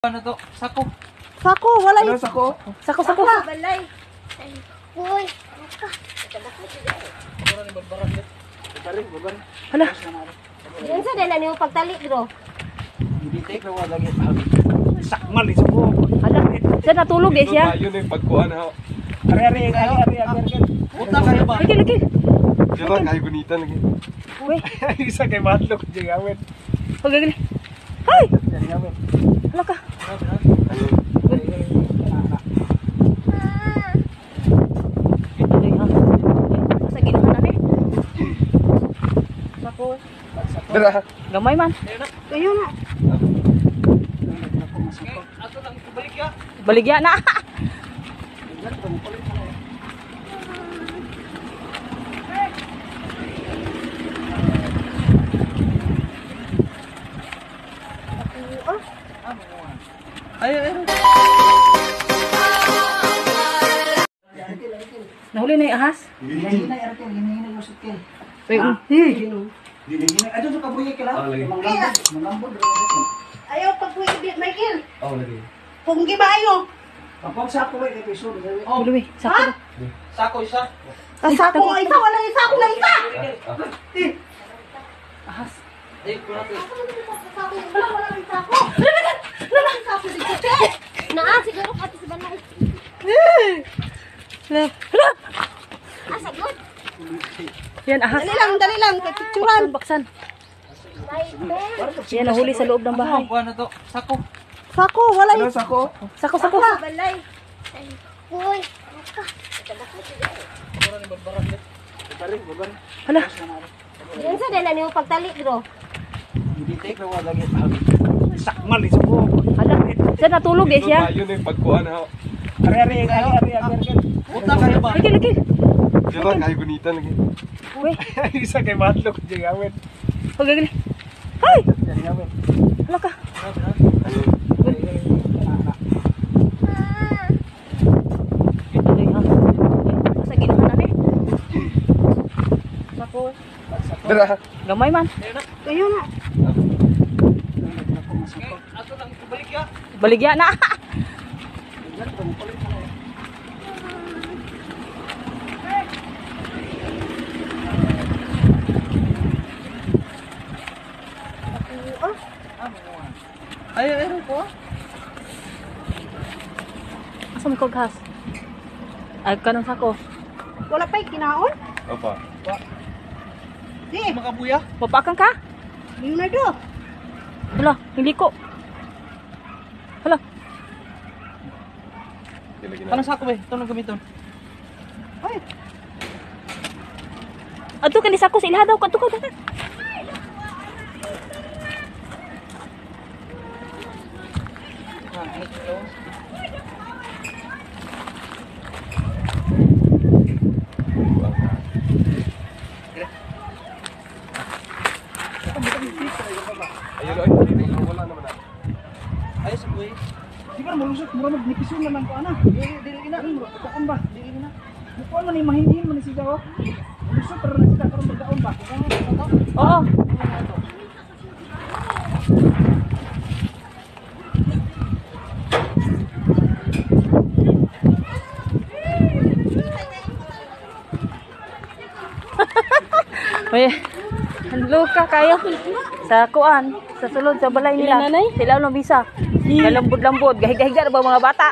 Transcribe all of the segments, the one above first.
Ano to? Sako. Sako, wala. Ano sako? Sako, sako. Balay. Uy. Hala. Diyan sa dala niyo pagtali bro. Sakmal isa ko. Hala. Siya natulog eh siya. Yun yung pagkuan ha. Ari ari ari ari ari. Buta kayo ba? Lagi, lagi. Diyan lang kayo gunitan lagi. Uy, Isa kay matlok jigawin. pag gagawin. Hay! Jigawin. Hala ka. Sa ginahan natin. Sako. Dara. Gamay man. Kayo na. Ato lang baligya. Baligya na. Ay, ay. Nahuli na yung ahas. Hinay arkel, hinay usot kay. Uy, Hinay adto sa kabuya kila. Manglambod. Ayaw pag Michael. Oh, lagi. Punggi ba ayo? Pagpag sako way kay piso. Oh, Uy, sako. sako isa. Ah, sako nga isa, wala isa, ako na isa. Ahas. Ay, kuna to. Sako wala, wala isa ako. Wala isa ako dito. Naa siguro pati sa balay. Hala. Hala. Ah, sagot. Yan, ahas. Dali lang, kay picturean. Baksan, baksan. Yan, nahuli sa loob ng bahay. Ano to? Sako. Sako, wala Ano sako? Sako, sako. Balay. Uy. Hala. Diyan sa dala niyo pagtali bro. Sakmal isa ko. Hala. Siya natulog eh siya. Yun yung pagkuan ha. Ari ari ari ari ari. Buta kayo ba? Lagi, lagi. Diyan lang kayo gunitan lagi. Uy, Isa kay matlok jigawin. pag gagawin. Hay! Jigawin. Hala ka. Sa ginahan natin. Sako. Dara. Gamay man. Kayo na. Ato lang baligya. Baligya na. Ay, ay, ay ko. Asa mo kog has? Ay, kanang sako. Wala pa'y kinaon? Opa. Di, Makabuya. Mapakan ka? Leonardo. Hala, hindi ko. Hala, Anong sako ba? Ito nang gamiton. Oy, adto ka ni sako sa ilaha daw, kadto ka. Kadto. Ayun oy. Wala naman na. Ay, sa buhay. Di ba malusot mura magnipiso na lang ko ana. Dili dili na. Pagkaon ba? Dili na. Mukuan man ni mahinhin man ni siya oh. Lusot ra na sila karon pagkaon ba? Oo. Uy, handlo ka kayo sa kuan, sa sulod sa balay nila. Sila ang bisa. Galambod-lambod, gahiga-higa na ba mga bata?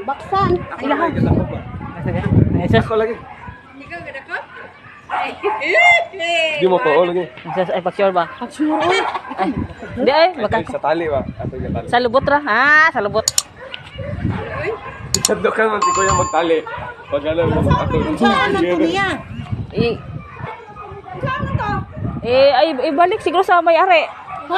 Baksan. Ilahan. Sako lagi. Di mo pa lagi. Ay, paksure ba? Paksure. Ay, hindi ay, baka Sa tali ba? Ato yung tali. sa lubot ra. Ah, sa lubot. Sadlo ka man si kuya magtali. Pag alam mo ato. I Eh, ay, ibalik siguro sa may-ari. Go!